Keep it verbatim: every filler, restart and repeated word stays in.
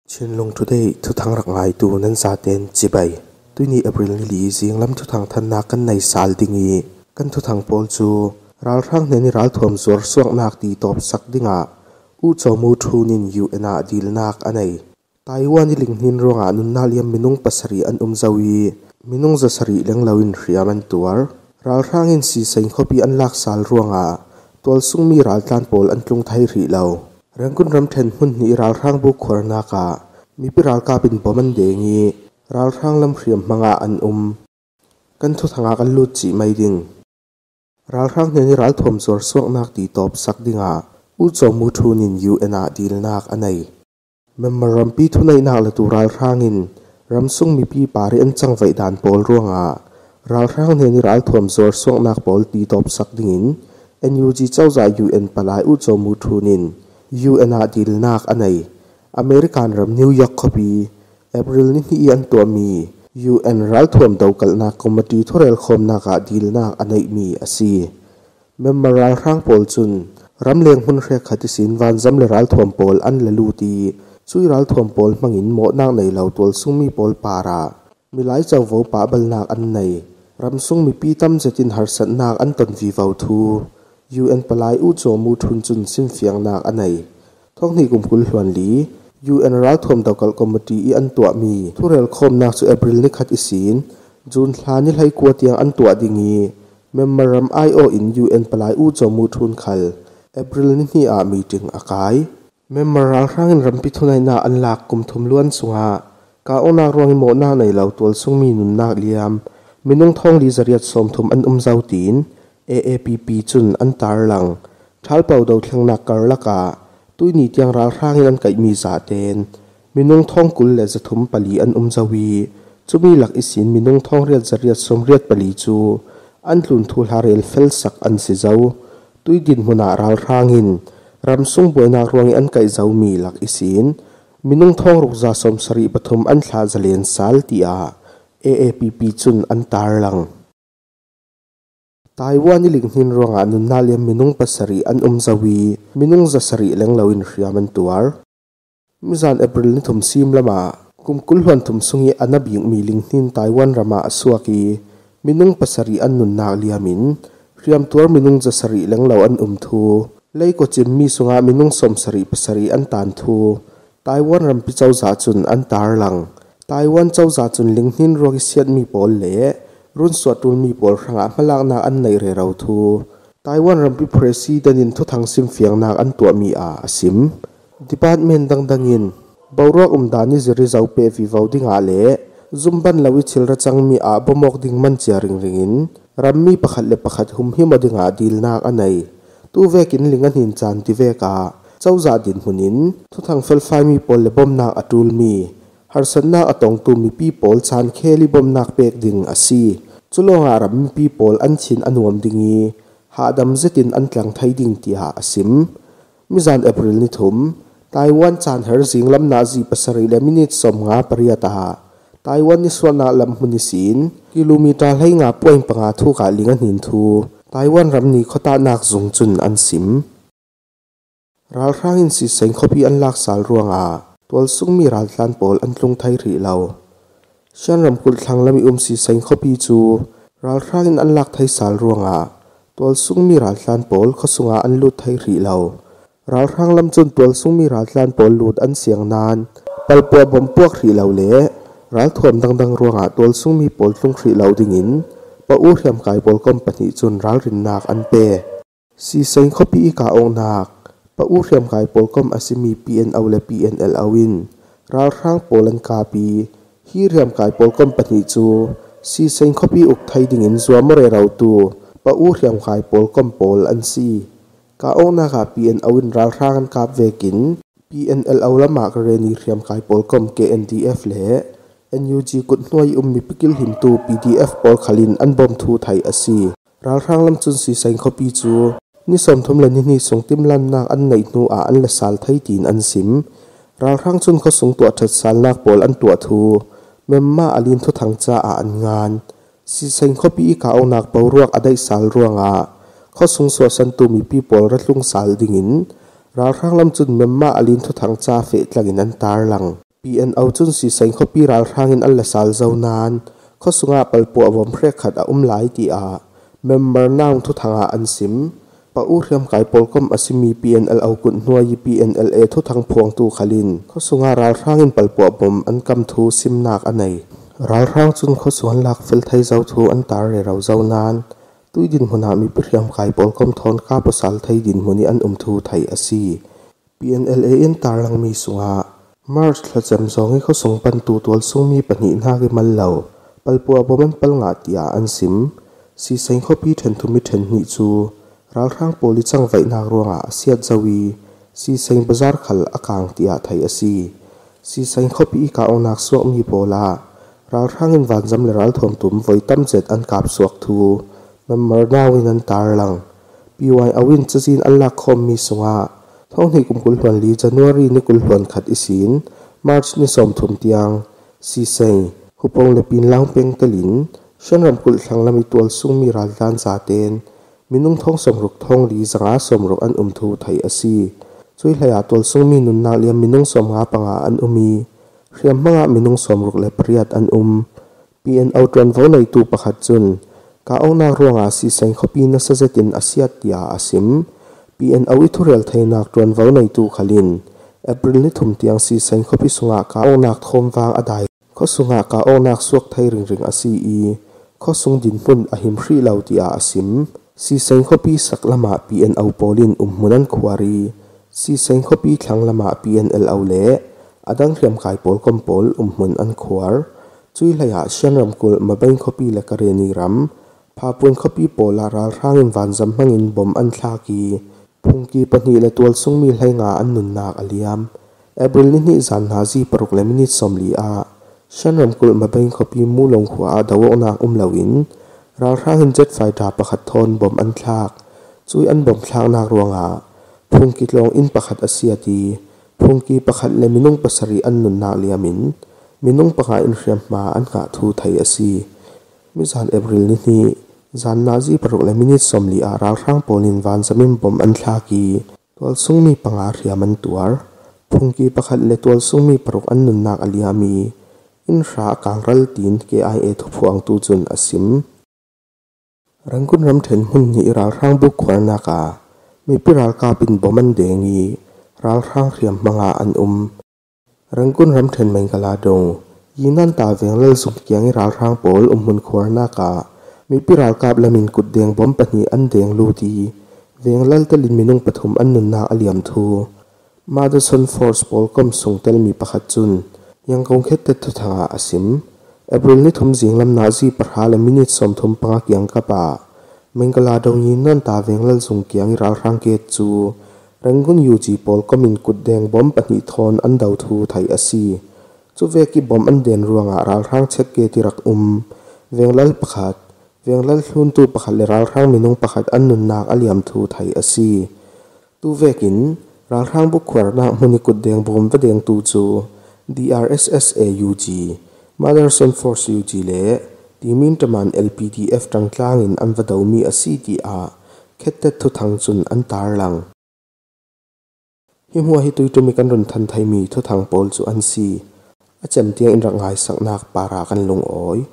Chinlung Today thuthang rak ngaitu nan zaten cibai. Tuini April ni li zinglam thuthang thanna kan nei sal ding i, kan thuthang pawl cu ralhrang hnen i ralthuam zuar suaknak ti tawpsak dingah U Caw Mu Thun in U N ah dilnak a nei. Taiwan i linghnin ruangah nunnak liam minung pasarih an um zo i, minung zasarih lenglo in hriam an tuar. Ralhrang in Siseng khuapi an lak sal ruangah tualsungmi raltlan pawl an tlung thei hrih lo. Rangoon ramṭhen hmun hnih i ralhrang bu khuarnak ah mipi ralkap in bom an deng i, ralhrang lam hriam hmangah an um. Kan thuthang ah kan lut cih mai ding. Ralhrang hnen i ralthuam zuar suaknak ti tawpsak dingah U Caw Mu Thun in U N ah dilnak a nei. Myanmar rampi thuneihnak latu ralhrang in ramsung mipi par i an cangvaih dan pawl ruangah ralhrang hnen i ralthuam zuar suaknak pawl ti tawpsak dingin N U G cozah U N palai U Caw Mu Thun in U N ah dilnak a nei. American ram New York khuapi April ni hnih i an tuahmi U N ralthuam dokalhnak committee thurelkhawmnak ah dilnak a neihmi a si. Myanmar ralhrang pawl cun ramleng hmun hrekkhat ihsin vanzam le ralthuam pawl an la lut i, cui ralthuam pawl hmangin mawhnak nei lo tualsungmi pawl parah milai covo pahbalnak an nei. Ramsung mipi tam zetin harsatnak an ton vivo thu U N palai U Caw Mu Thun cun sinfiangnak a nei. Thawng hnih kum kul hluan li U N ralthuam dokalh committee i an tuahmi thurelkhawmnak cu April ni khat ihsin June thla ni hleikua tiang an tuah ding i, Myanmar ram aiawh in U N palai U Caw Mu Thun khal April ni hnih ah meeting a kai. Myanmar ralhrang in rampi thuneihnak an lak kum thum luan sungah kah awknak ruangin mawhnak nei lo tualsungmi nunnak liam minung thawng li zariat sawmthum an um zo tiin A A P P cun an tarlang. Ṭhalpo dothlengnak karlak ah tuini tiang ralhrang in an kaihmi zaten minung thawng kul le zathum pali an um zo i, cumi lak ihsin minung thawng riat zariat sawmriat pali cu an tlun thu hla rel felsak an si zo. Tui dinhmun ah ralhrang in ramsung buainak ruangin an kaih zomi lak ihsin minung thawng ruk za sawmsarih pathum an thlah zalen sal, tiah A A P P cun an tarlang. Taiwan i linghnin ruangah nunnak liam minung pasarih an um zo i, minung zasarih lenglo in hriam an tuar. Mizan April ni thum sim lamah kum kul hluan thum sung i a na bikmi linghnin Taiwan ramah a suak i, minung pasarih an nunnak liam in hriamtuar minung zasarih lenglo an um thu, leikua cimmi sungah minung sawmsarih pasarih an tan thu Taiwan rampi cozah cun an tarlang. Taiwan cozah cun linghnin ruak i siatmi pawl le runsuah ṭulmi pawl hrangah hmalaknak an neih rero thu Taiwan rampi president in thuthang simfiangnak an tuahmi ah a sim. Department dangdang in boruak umdan i zir i zo peh vivo dingah le zumban lo i thil ra cangmi ah bawmawk ding man cia ringring in rammi pakhat le pakhat humhim aw dingah dilnak a nei. Tu vekin ling a hnin caan ti vek ah cozah dinhmun in thuthang felfaimi pawl le bawmnak a ṭulmi, harsatnak a tongtu mipi pawl caan khel i bawmnak pek ding a si. Cu lawngah ram mipi pawl an thin a nuam ding i hahdam zetin an tlang thei ding, tiah a sim. Mizan April ni thum, Taiwan caan her zinglam nazi pasarih le minit sawmnga pariat ah Taiwan nisuahnak lam hmun ihsin kilometer hleinga point panga thuk ah ling a hnin thu Taiwan ram ni khuatahnak zung cun an sim. Ralhrang in Siseng khuapi an lak sal ruangah tualsungmi raltlan pawl an tlung thei hrih lo. Shan ramkulh thlanglam i um Siseng khuapi cu ralhrang in an lak thei sal ruangah tualsungmi raltlan pawl khuasungah an lut thei hrih lo. Ralhrang lam cun tualsungmi raltlan pawl lut an siang nain palpuah bom puak hrih lo le ralthuam dangdang ruangah tualsungmi pawl tlung hrih lo dingin Pa U hriamkai pawlkom pahnih cun ralrinnak an pe. Siseng khuapi i kah awknak Pa U hriamkai pawlkom a simi P N O le P N L O in ralhrang pawl an kap i, hi hriamkai pawlkom pahnih cu Siseng khuapi uk thei dingin zuam aw rerotu Pa U hriamkai pawlkom pawl an si. Kah awknak ah P N O in ralhrang an kap vekin P N L O lamah Karenni hriamkai pawlkom K N D F le N U G kut hnuai i um mipi kilhimtu P D F pawl khal in an bawm thu theih a si. Ralhrang lam cun Siseng khuapi cu ni sawmthum le ni hnih sung timlannak an neih hnu ah an la sal thei tiin an sim. Ralhrang cun khuasung tuah ṭhat salnak pawl an tuah thu Myanmar a lin thuthang caah an ngan. Siseng khuapi i kah awknak boruak a daih sal ruangah khuasung suahsantu mipi pawl ra tlung sal dingin ralhrang lam cun Myanmar a lin thuthang ca feh tlangin an tarlang. P N O cun Siseng khuapi ralhrang in an la sal zo nain khuasungah palpuah bom hrekkhat a um lai, tiah member naung thuthang ah an sim. Pa U Hriamkai Pawlkom a simi P N L O kut hnuai P N L A thuthang phuangtu khal in khuasungah ralhrang in palpuah bom an kam thu simnak a nei. Ralhrang cun khuasung an lak fel thei zo thu an tar rero zo nain tui dinhmun ah mipi hriamkai pawlkom thawn kap aw sal thei dinhmun i an um thu theih a si. P N L A in tarlangmi sungah March thlacem zawng i khuasung pantu tualsungmi pahnih hnak i mal lo palpuah bom an pal ngah, tiah an sim. Siseng khuapi ṭhen thum i ṭhen hnih cu ralhrang pawl i cangvaihnak ruangah a siat zo i Siseng bazar khal a kang, tiah theih a si. Siseng khuapi i kah awknak suakmi pawl ah ralhrang in vanzam le ralthuam tum voi tam zet an kap suak thu member naung in an tarlang. P Y O in cazin an lakkhawmmi sungah thonghnih kum kul hluan li January ni kul hluan khat ihsin March ni sawmthum tiang Siseng, Hupong le Pinlang peng telin Shan ramkulh thlanglam i tualsungmi raltlan zaten minung thong sawmruk thong li zanga sawmruk an um thu theih a si. Cuih hlei ah tualsungmi nunnak liam minung sawmnga panga an um i hriamhmang ah minung sawmruk le pariat an um. P N O ṭuanvo neitu pakhat cun kah awknak ruangah Siseng khuapi nasa zetin a siat, tiah a sim. P N O i thurel theinak ṭuanvo neitu khal in April ni thum tiang Siseng khuapi sungah kah awknak thawmvang a dai. Khuasungah kah awknak suak thei ringring a si i khuasung dinhmun a him hrih lo, tiah a sim. Siseng khuapi saklam ah P N O pawl in umhmun an khuar i Siseng khuapi thlanglam ah P N L O le a dang hriamkai pawlkom pawl umhmun an khuar. Cuih hlei ah Shan ramkulh Mabeng khuapi le Karenni ram Phapuan khuapi pawl ah ralhrang in vanzam hmangin bom an thlak i phungki pahnih le tualsungmi hleinga an nunnak a liam. April ni hnih zan nazi paruk le minit sawmli ah Shan ramkulh Mabeng khuapi Mulong khua ah do awknak um loin ralhrang in jet fighter pakhat thawn bom an thlak. Cuih an bom thlaknak ruangah phungki tlawng inn pakhat a siat i phungki pakhat le minung pasarih an nunnak liamin minung panga in hriamhma an ngah thu theih a si. Mizan April ni hnih zan nazi paruk le minit sawmli ah ralhrang pawl in vanzam in bom an thlak i tualsungmi panga hriam an tuar. Phungki pakhat le tualsungmi paruk an nunnak a liam i inn hra a kangral, tiin K I A thuphuangtu cun a sim. Rangoon ramṭhen hmun hnih i ralhrang buk khuarnak ah mipi ralkap in bom an deng i ralhrang hriamhmang ah an um. Rangoon ramṭhen Mengala dong Yinanta venglal zung kiang i ralhrang pawl umhmun khuarnak ah mipi ralkap lam in kutdeng bom pahnih an deng lut i venglal telin minung pathum an nunnak a liam thu Motherson Force pawlkom sung telmi pakhat cun Yangon khettet thuthang ah a sim. April ni thum zinglam nazi pahra le minit sawmthum panga kiangkap ah Mengala dong Yinanta venglal zung kiang i ralhrang gate cu Rangoon U G pawlkom in kutdeng bom pahnih thawn an do thu theih a si. Cuvek i bom an den ruangah ralhrang check gate i rak um venglal pakhat, venglal hluntu pakhat le ralhrang minung pakhat an nunnak a liam thu theih a si. Tuvekin ralhrang buk khuarnak hmun i kutdeng bom va dengtu cu D R S S A U G, Motherson Force U G le Timin Taman L P D F ṭangtlang in an va domi a si, tiah khettet thuthang cun an tarlang. Hi hmuah hi tuiṭum i kan run than theimi thuthang pawl cu an si. A cem tiang in rak ngaisaknak parah kan lungawi.